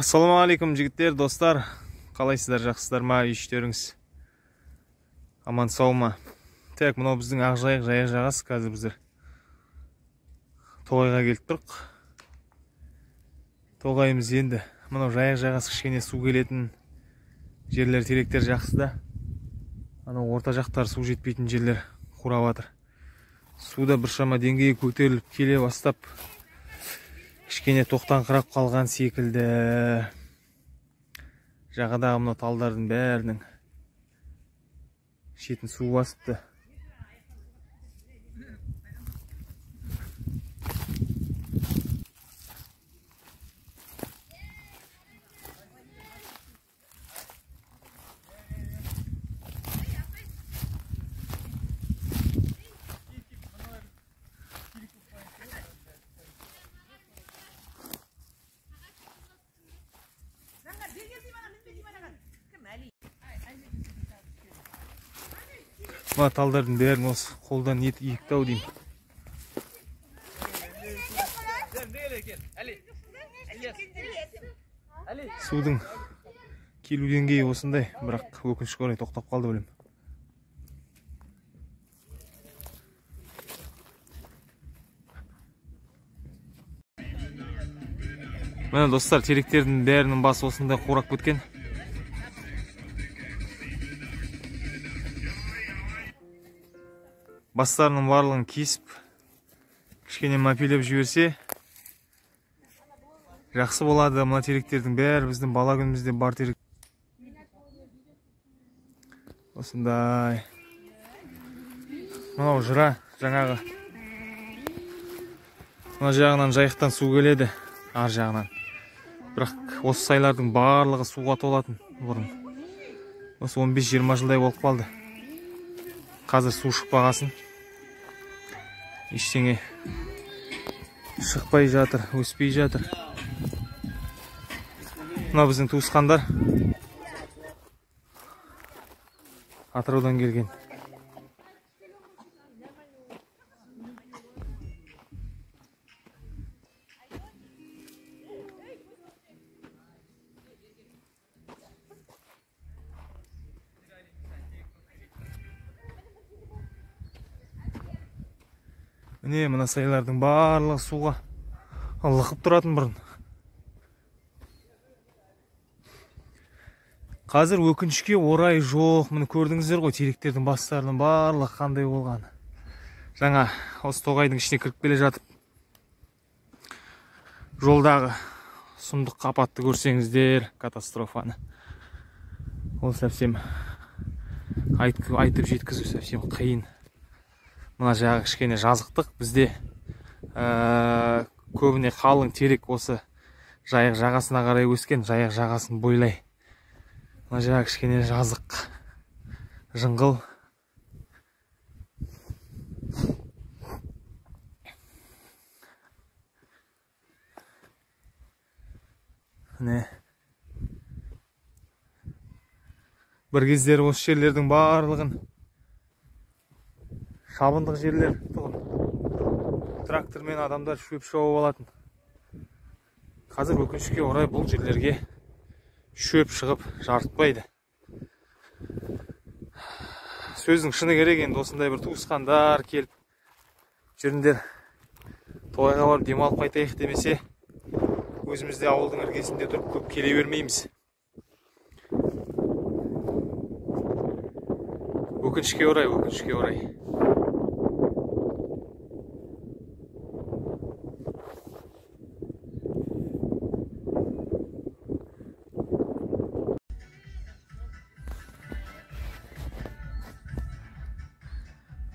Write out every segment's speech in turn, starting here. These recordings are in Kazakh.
Ассалаумағалейкум жігіттер, достар. Қалайсыздар, жақсыздар ма? Үй іштеріңіз аман сау ма? Так, мынау біздің Ақжайық жайық жағасы. Қазір біздер тоғайға келіп тұрық. Тоғайымыз енді мынау жайық жағасы, кішкене су келетін жерлер, теректер жақсы да. Анау орта жақтар су жетпейтін жерлер қурап жатыр. Суда біршама деңгейі көтеріліп келе бастап, кішкене тоқтаңқырап қалған секілді. Жағадағы мынау талдардың бәрінің шетін су басыпты. Мына талдардың бәрін осы қолдан екті ау деймін. Судың келу деңгейі осындай, бірақ өкінішке орай тоқтап қалды білем. Міне достар, теректердің бәрінің басы осындай қурап кеткен. Бастарының барлығын кесіп, кішкене мәпелеп жіберсе жақсы болады. Мына теректердің бәрі біздің бала күнімізде бар терек. Осындай. Мынау жыра жаңағы. Мына жағынан жайықтан су келеді, ар жағынан. Бірақ осы сайлардың барлығы суға толатын бұрын. Осы 15-20 жылдай болып қалды. Қазір су шықпағасын ештеңе шықпай жатыр, өспей жатыр. Мына біздің туысқандар Атыраудан келген. Міне мына сайлардың барлығы суға лықып тұратын бұрын. Қазір өкінішке орай жоқ. Міне көрдіңіздер ғой, теректердің бастарының барлығы қандай болғаны. Жаңа осы тоғайдың ішіне кіріп келе жатып, жолдағы сұмдық апатты көрсеңіздер, катастрофаны. Ол совсем айтып жеткізу совсем қиын. Мына жағы кішкене жазықтық. Бізде көбіне қалың терек осы жайық жағасына қарай өскен, жайық жағасын бойлай. Мына жағы кішкене жазық, жыңғыл. Міне. Бір кездері осы жерлердің барлығын шабындық жерлер тұғын. Трактормен адамдар шөп шауып алатын. Қазір өкінішке орай бұл жерлерге шөп шығып жарытпайды. Сөздің шыны керек, енді осындай бір туысқандар келіп жүріңдер, тоғайға барып демалып қайтайық демесе, өзіміз де ауылдың іргесінде тұрып көп келе бермейміз. Өкінішке орай, өкінішке орай.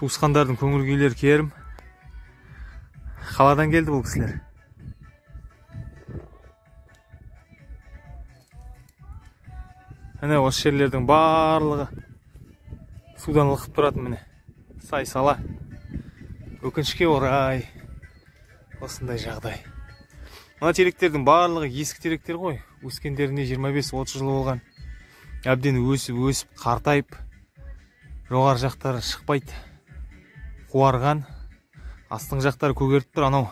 Туысқандардың көңіл күйлері керім. Қаладан келді бұл кісілер. Міне осы жерлердің барлығы судан лықып тұратын, міне. Сай сала. Өкінішке орай осындай жағдай. Мына теректердің барлығы ескі теректер ғой. Өскендеріне 25-30 жыл болған. Әбден өсіп-өсіп қартайып, жоғары жақтары шықпайды. Қуарған, астыңғы жақтары көгеріп тұр. Анау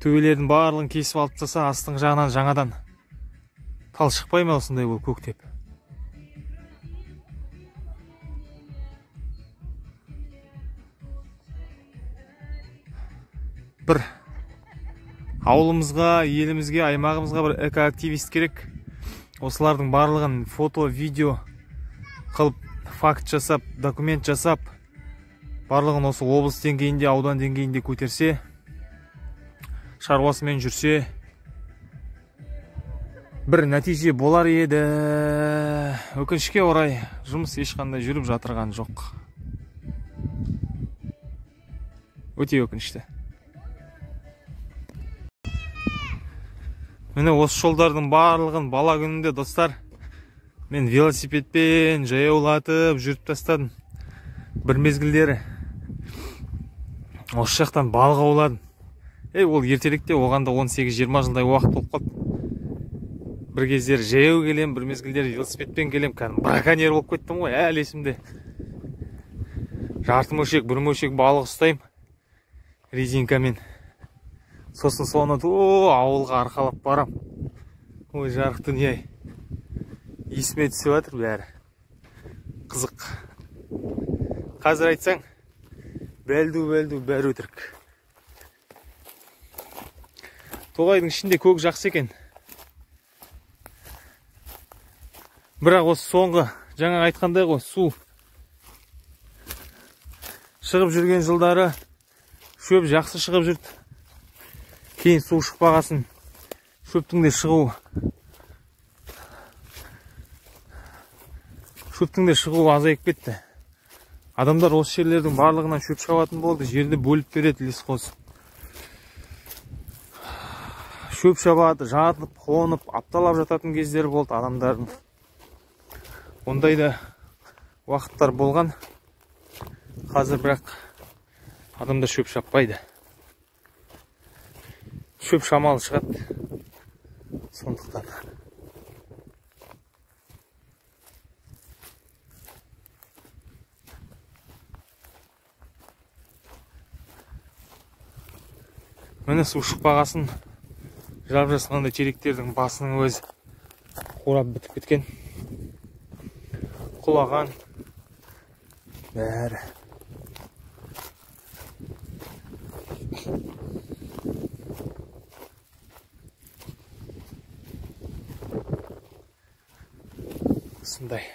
төбелердің барлығын кесіп алып тастаса, астыңғы жағынан жаңадан Тал шықпай ма осындай болып көктеп? Бір ауылымызға, елімізге, аймағымызға бір экоактивист керек. Осылардың барлығын фото, видео қылып, факт жасап, документ жасап, барлығын осы облыс деңгейінде, аудан деңгейінде көтерсе, шаруасымен жүрсе, бір нәтиже болар еді. Өкінішке орай жұмыс ешқандай жүріп жатырған жоқ. Өте өкінішті. Міне осы жолдардың барлығын бала күнімде, достар, мен велосипедпен жаяулатып жүріп тастадым. Бір мезгілдері осы жақтан балық ауладым. Ол ертеректе, оған да 18-20 жылдай уақыт болып қалды. Бір кездері жаяу келем, бір мезгілдері велосипедпен келем. Кәдімгі браконьер болып кеттім ғой, әлі есімде. Жарты мөлшек, бір мөлшек балық ұстаймын резинкамен. Сосын соны ауылға арқалап барам. Ой, жарық дүние. Есіме түсіп жатыр бәрі. Қызық. Қазір айтсаң, бәлду-бәлду бәрі өтірік. Тоғайдың ішінде көк жақсы екен. Бірақ осы соңғы, жаңа айтқандай ғой, су шығып жүрген жылдары шөп жақсы шығып жүрді. Кейін су шықпағасын шөптің де шығуы азайып кетті. Адамдар осы жерлердің барлығынан шөп шабатын болды, жерді бөліп береді лесхоз. Шөп шабады, жатып, қонып, апталап жататын кездері болды адамдардың. Ондай да уақыттар болған. Қазір бірақ адамдар шөп шаппайды. Шөп шамалы шығады. Сондықтан. Міне су шықпағасын жап-жас мынандай теректердің басының өзі қурап бітіп кеткен. Құлаған бәрі. Осындай.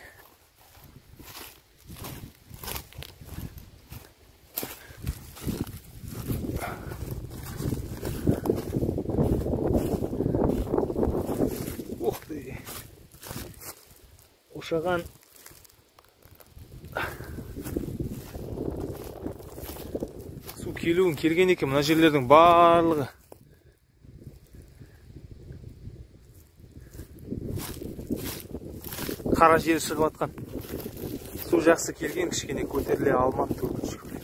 Ух ты. Ошаған. Су келуін келген екен мына жерлердің барлығы. Қара жер шығып атқан. Су жақсы келген, кішкене көтеріле алмапты өкінішке орай.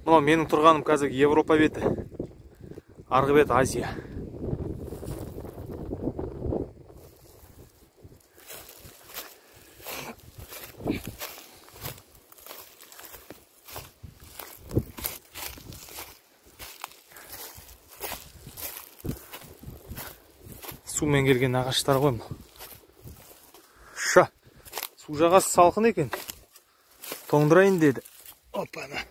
Мынау менің тұрғаным қазір Европа беті, арғы бет Азия. Сумен келген ағаштар ғой мынау. Ша, су жағасы салқын екен. Тоңдырайын деді. Опана.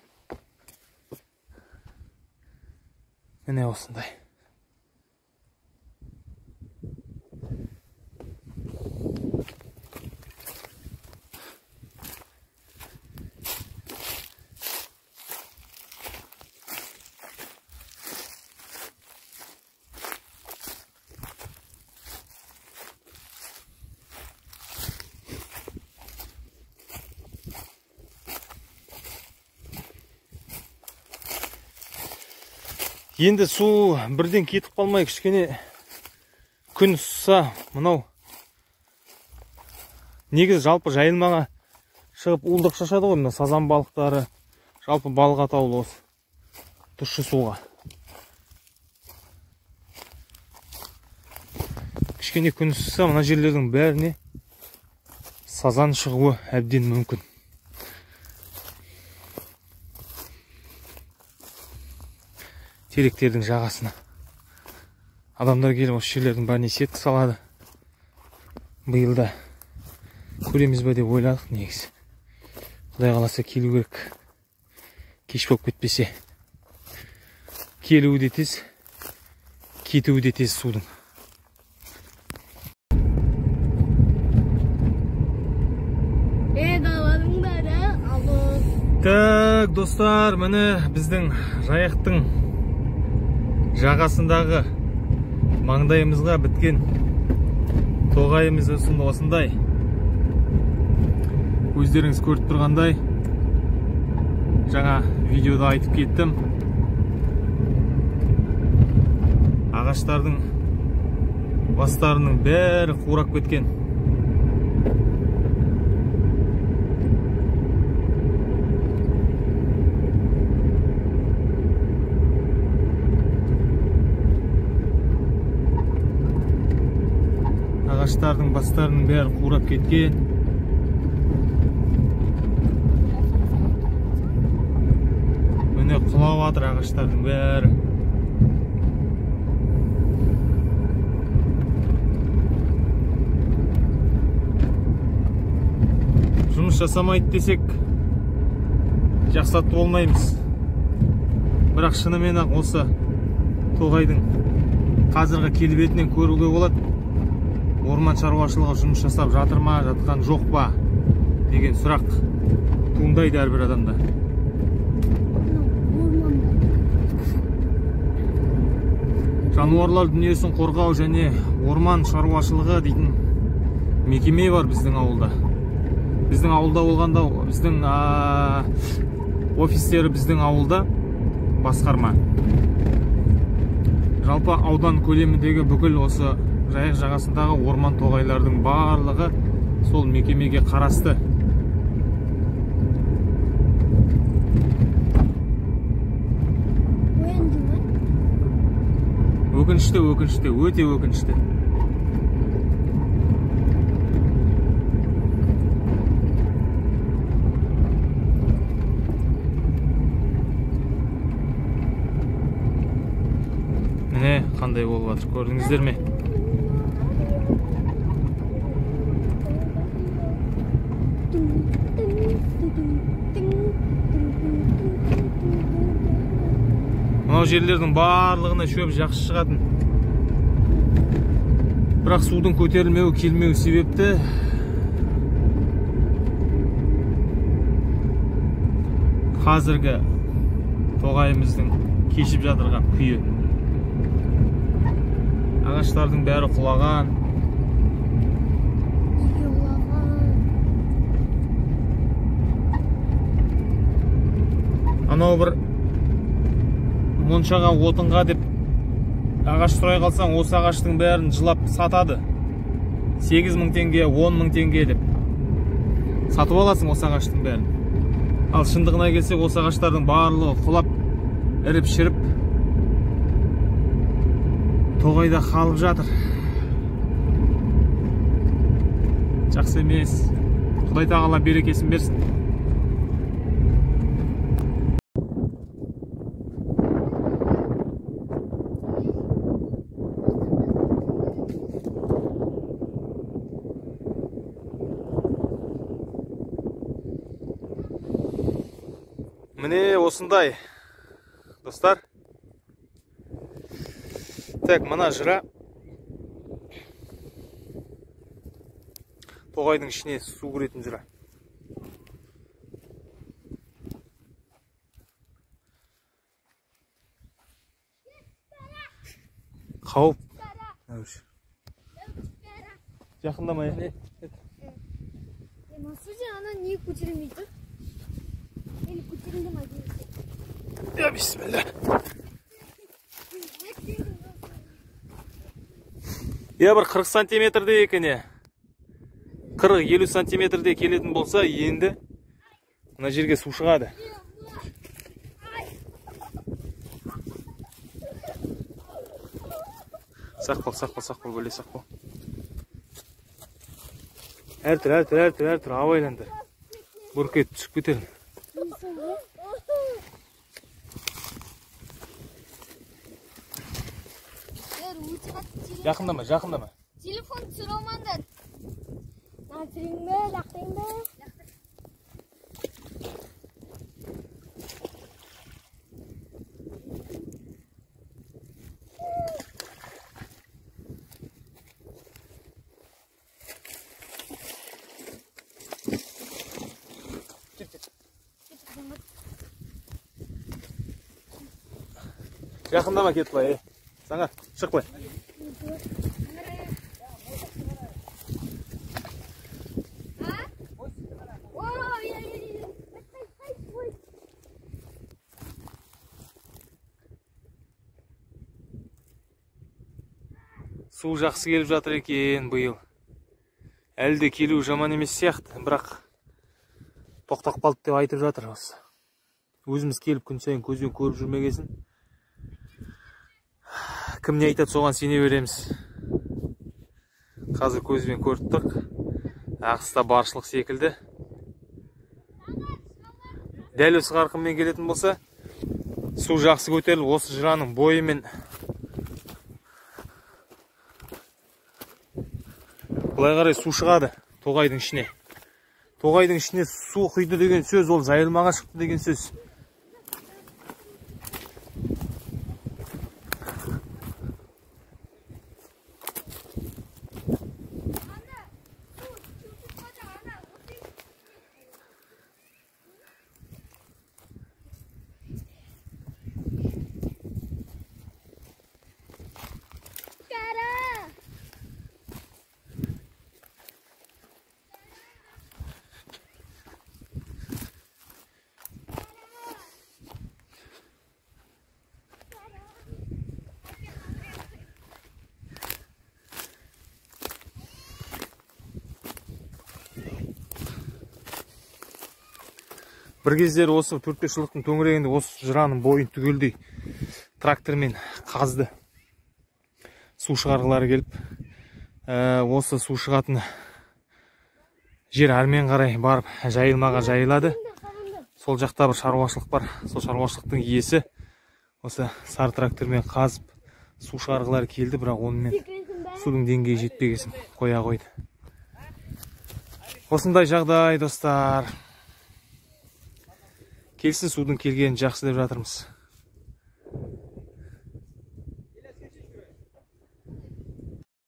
Міне осындай. Енді су бірден кетіп қалмай, кішкене күн ысса, мынау негізі жалпы жайылмаға шығып уылдық шашады ғой, мына сазан балықтары, жалпы балық атаулы осы тұщы суға. Кішкене күн ысса, мына жерлердің бәріне сазан шығуы әбден мүмкін. Теректердің жағасына адамдар келіп осы жерлердің бәріне сетка салады. Биыл да көреміз бе деп ойладық негізі. Құдай қаласа келу керек. Кеш болып кетпесе. Келуі де тез, кетуі де тез судың. Так, достар, міне біздің Жайықтың жағасындағы маңдайымызға біткен тоғайымыз осындай. Өздеріңіз көріп тұрғандай, жаңа видеода айтып кеттім. Ағаштардың бастарының бәрі қурап кеткен. Ағаштардың бастарының бәрі қурап кеткен. Міне құлап жатыр ағаштардың бәрі. Жұмыс жасамайды десек жақсартып болмаймыз. Бірақ шынымен ақ осы тоғайдың қазіргі келбетінен көруге болады. Орман шаруашылығы жұмыс жасап жатыр ма, жатқан жоқ па деген сұрақ туындайды әрбір адамда. Жануарлар дүниесін қорғау және орман шаруашылығы дейтін мекеме бар біздің ауылда. Біздің ауылда болғанда, біздің офистері біздің ауылда, басқарма. Жалпы аудан көлеміндегі бүкіл осы Жайық жағасындағы орман тоғайлардың барлығы сол мекемеге қарасты. Өкінішті, өкінішті, өте өкінішті. Міне қандай болып жатыр, көрдіңіздер ме? Мынау жерлердің барлығына шөп жақсы шығатын. Бірақ судың көтерілмеуі, келмеуі себепті қазіргі тоғайымыздың кешіп жатырған күйі. Ағаштардың бәрі құлаған. Анау бір моншаға, отынға деп ағаш сұрай қалсаң, осы ағаштың бәрін жылап сатады. 8.000 теңге, 10.000 теңге деп сатып аласың осы ағаштың бәрін. Ал шындығына келсек, осы ағаштардың барлығы құлап, іріп шіріп тоғайда қалып жатыр. Жақсы емес. Құдай тағала берекесін берсін. Міне осындай, достар. Так, мына жыра тоғайдың ішіне су кіретін жыра. Қауіп. Жақындамай. Ана не көтерілмейді? Я бисмилля. Я бір 40 сантиметрде екен. 40-50 сантиметрде келетін болса, енді мына жерге су шығады. Сақ бол, сақ бол, сақ бол, бөле сақ бол. Әртүр, әртүр, әртүр, әртүр, абайлаңдар. Бұрқ етіп түсіп кетер. Жақындама, жақындама. Телефон түсіре алмаңдар. Түсірейін бе, лақтырайын ба? Жақындама, кет былай. Заңғар, шық былай. Су жақсы келіп жатыр екен биыл. Әлі де келу жаман емес сияқты, бірақ тоқтап қалды деп айтып жатыр осы. Өзіміз келіп күн сайын көзбен көріп жүрмегесін, кім не айтады соған сене береміз. Қазір көзбен көріп тұрық. Ағыста баршылық секілді. Дәл осы қарқынмен келетін болса, су жақсы көтеріліп, осы жыраның бойымен былай қарай су шығады тоғайдың ішіне. Тоғайдың ішіне су құйды деген сөз, ол жайылмаға шықты деген сөз. Бір кездері осы 4-5 жылдықтың төңірегінде осы жыраның бойын түгелдей трактормен қазды. Су шығарғылары келіп, осы су шығатын жер әрмен қарай барып жайылмаға жайылады. Сол жақта бір шаруашылық бар. Сол шаруашылықтың иесі осы сары трактормен қазып су шығарғылары келді, бірақ онымен судың деңгейі жетпегесін қоя қойды. Осындай жағдай, достар. Келсін, судың келгенін жақсы деп жатырмыз.